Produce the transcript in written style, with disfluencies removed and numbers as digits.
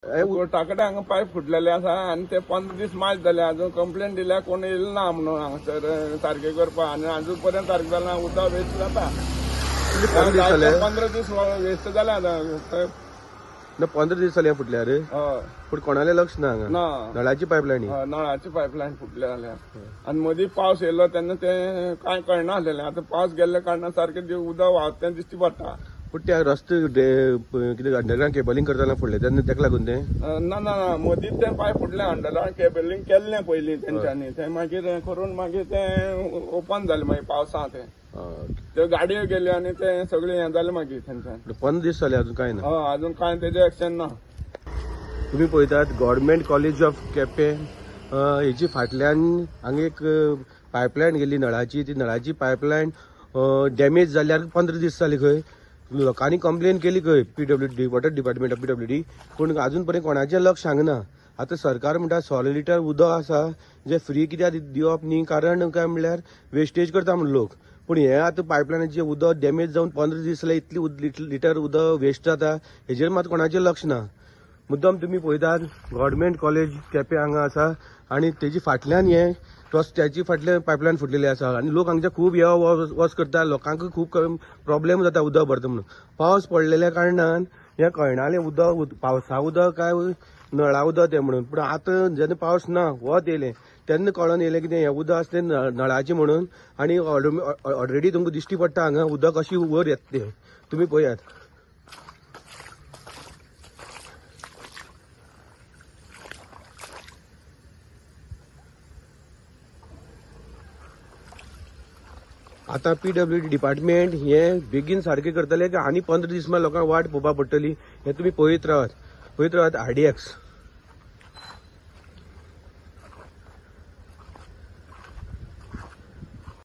Carta कडेन हांगा pipe फुटलेले आसा आनी ते 15 दीस मार्च जाले, अजून कंप्लेन दिल्या, कोण येयलो ना म्हणून हांगासर सारकें करपाक, आनी अजून पर्यंत सारकें जालें ना, उदक वेस्ट जाता. 15 दीस वेस्ट जाले आतां. ना 15 दीस जाले फुटल्यार. हय. पूण कोणाले लक्ष ना हांगा. ना. नळाची पायपलायन. हय, नळाची पायपलायन फुटल्या जाल्यार. आनी मदीं पावस येयलो तेन्ना तें कांय कळना आसलेलें, आतां पावस गेल्ल्या कारणान सारकें उदक व्हांवता तें दिश्टी पडटा. पूण ते रस्ते कितें अंडरग्रावंड केबलिंग करतना फुडलें तेन्ना तेका लागून तें? ना ना ना, मदींच तें पायप फुटलें, अंडरग्रावंड केबलिंग केल्लें पयलीं तेंच्यांनी, तें मागीर करून मागीर तें ओपन जालें मागीर पावसांत तें. त्यो गाडयो गेल्यो आनी तें सगळें हें जालें मागीर तेंच्यान. 15 दीस जाले अजून कांय ना. हय, अजून कांय तेजें एक्शन ना. तुमी पळयतात गव्हर्मेंट कॉलेज ऑफ केपें हेची फाटल्यान हांगा एक पायपलायन गेल्ली नळाची, ती नळाची पायपलायन डॅमेज जाल्यार 15 दीस जाले खंय. लोकांनी कंप्लेन केली खंय PWD, water department of PWD, पूण अजून पर्यंत कोणाचें लक्ष हांगा ना. आतां सरकार म्हणटा 16 लिटर उदक आसा जे फ्री कित्याक दिवप न्ही, कारण काय म्हणल्यार वेस्टेज करता म्हण लोक. पूण हें आतां पायपलायनाचें उदक डॅमेज जावन 15 दीस जाले, इतली लिटर उदक वेस्ट जाता, हेजेर मात कोणाचें लक्ष ना. मुद्दम तुमी पळयतात गव्हर्मेंट कॉलेज केपें हांगा आसा आनी तेजी फाटल्यान हें रस्त्याची फाटल्यान पायपलायन फुटलेली आसा आनी लोक हांगचे खूब यो वच करता, लोकांक खूब प्रॉब्लेम जाता उदक भरता म्हणून. पावस पडलेल्या कारणान हें कळनालें उदक पावसा उदक काय नळा उदक तें म्हणून, पूण आतां जेन्ना पावस ना वत येयलें तेन्ना कळोन येयलें कितें हें उदक आसा तें नळाचें म्हणून. आनी ऑलरेडी तुमकां दिश्टी पडटा हांगा उदक कशी वयर येता तें, तुमी पळयात. आतां PWD department हें बेगीन सारकें करतलें की आनी 15 दीस मागीर लोकांक वाट पळोवपाक पडटली, हें तुमी पळयत रावात, पळयत रावात RDX.